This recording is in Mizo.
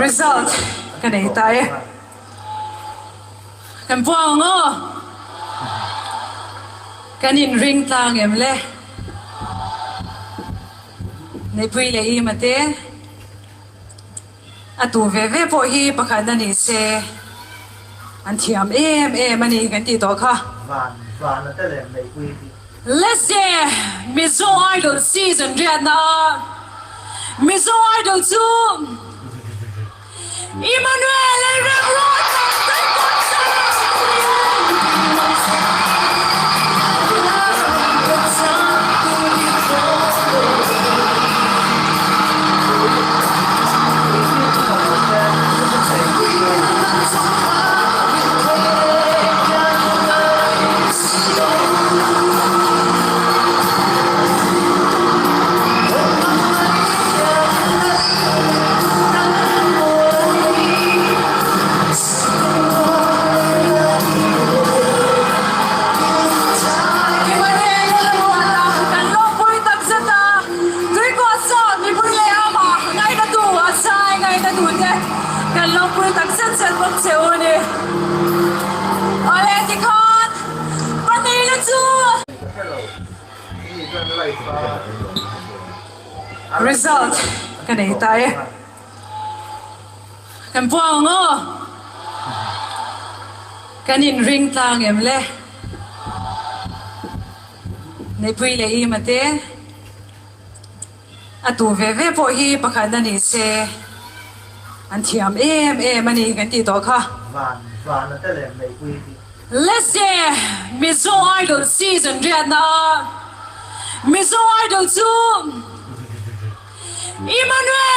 Result ka nei ta e. Kan puang ang aw. Kan inring tlang em le? Neihpui leh Ima te a tu ve ve pawh hi pakhat a ni se an thiam em em a ni kan tih tawh kha. Van van a tel em Neihpui hi. Let's say Mizo Idol season riatna ah Mizo Idol chu Emmanuel Lalremruata Kan lawmpui takzet a, Tuikawt chuan mipui leh amah ngainatu a zai ngainatu te kan lawmpui takzet zet bawk che u a ni. Awle tikhan Paneila chu! Result ka nei ta e. Kan puang ang aw. Kan inring tlang em le. Neihpui leh Ima te a tu ve ve pawh hi pakhat a ni se an thiam em em a ni kan tih tawh kha. Van van a tel em Neihpui hi. Let's say Mizo Idol season riatna ah Mizo Idol chu Emmanuel!